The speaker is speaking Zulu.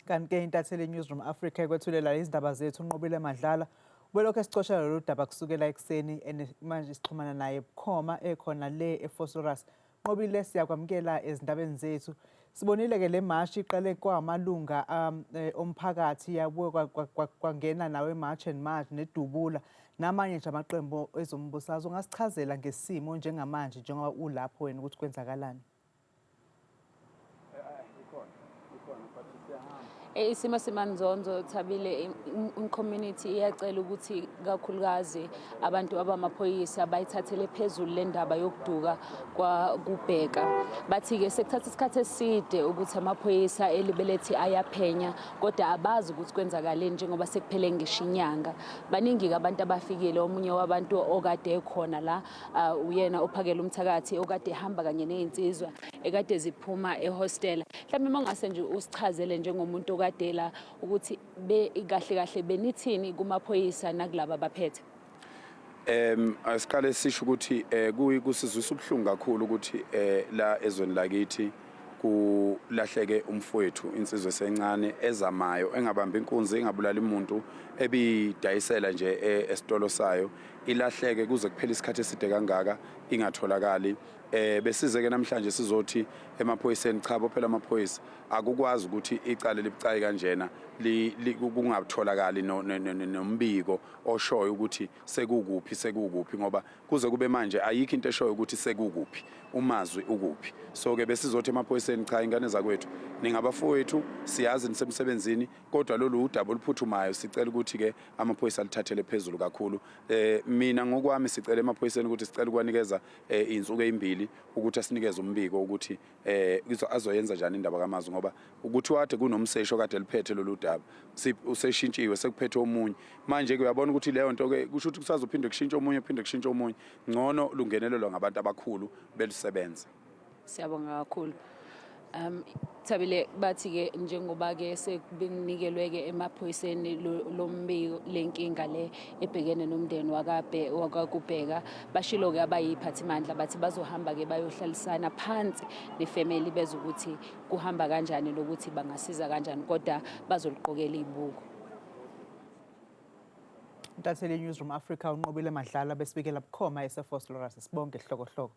Kanti-ke intatheli yeNewsroom Africa ekwethulela izindaba zethu uNqobile Madlala ubelokhu esicoshela lolu daba kusukela ekuseni and manje sixhumana naye bukhoma ekhona le eVosloorus. Nqobile, siyakwamukela ezindabeni zethu. Sibonile-ke le mashi iqale kwamalunga omphakathi, yabuye kwangena nawe March and March nedubula namanye nje amaqembu ezombusazwe. Ungasichazela ngesimo njengamanje njengoba ulapho wena ukuthi kwenzakalani? Isimo simanzonzo, Thabile. I-community iyacela ukuthi kakhulukazi abantu abamaphoyisa bayithathele phezulu le ndaba yokuduka kwakubheka. Bathi-ke sekuthatha isikhathi eside ukuthi amaphoyisa elibelethi ayaphenya, kodwa abazi ukuthi kwenzakaleni njengoba sekuphele ngisho inyanga. Baningi-ke abantu abafikile. Omunye wabantu okade ekhona la uyena ophakela umthakathi okade ehamba kanye ney'nsizwa ekade ziphuma ehostela. Mhlawumbe uma ungase nje usichazele njengomuntu okade la ukuthi kahle kahle benithini kumaphoyisa nakulaba abaphethe. Asiqale sisho ukuthi kuyi kusizwisa ubuhlungu kakhulu ukuthi la ezweni lakithi kulahleke umfowethu, insizwa esencane ezamayo, engabamba inkunzi, engabulali umuntu, ebidayisela nje esitolo sayo, ilahleke kuze kuphele isikhathi eside kangaka ingatholakali. Besize ke namhlanje sizothi emaphoyiseni, cha bo, phela amaphoyisa akukwazi ukuthi icala libucayi kanjena kungatholakali nombiko oshoyo ukuthi sekukuphi, sekukuphi, ngoba kuze kube manje ayikho into eshoyo ukuthi sekukuphi, umazwi ukuphi. So ke besizothi emaphoyiseni, cha, ingane zakwethu, ningabafowethu, siyazi nisemsebenzini, kodwa lolu udaba oluphuthumayo. Sicela ukuthi ke amaphoyisa alithathele phezulu kakhulu. Mina ngokwami sicela emaphoyiseni ukuthi sicela ukwanikeza izinsuku ezimbili ukuthi asinikeze umbiko ukuthi azoyenza njani indaba kamazwi, ngoba ukuthi wade kunomsesho kade liphethe lolu daba, useshintshiwe, sekuphethe omunye manje ke. Uyabona ukuthi leyo nto ke kusho ukuthi kusazophinde kushintshe omunye, kuphinde kushintshe omunye. Ngcono lungenelelwa ngabantu abakhulu belusebenza. Siyabonga kakhulu. Thabile, bathi-ke njengoba-ke sekunikelwe-ke emaphoyiseni lo mbiko lenkinga le ebhekene nomndeni wakakubheka, bashilo-ke abayiphathimandla bathi bazohamba-ke bayohlalisana phansi nefamily beze ukuthi kuhamba kanjani nokuthi bangasiza kanjani, kodwa bazoliqokela iy'buko. Intatheli yeNewsroom Africa uNqobile Madlala besibikela bukhoma eseVosloorus. Sibonge hlokohloko.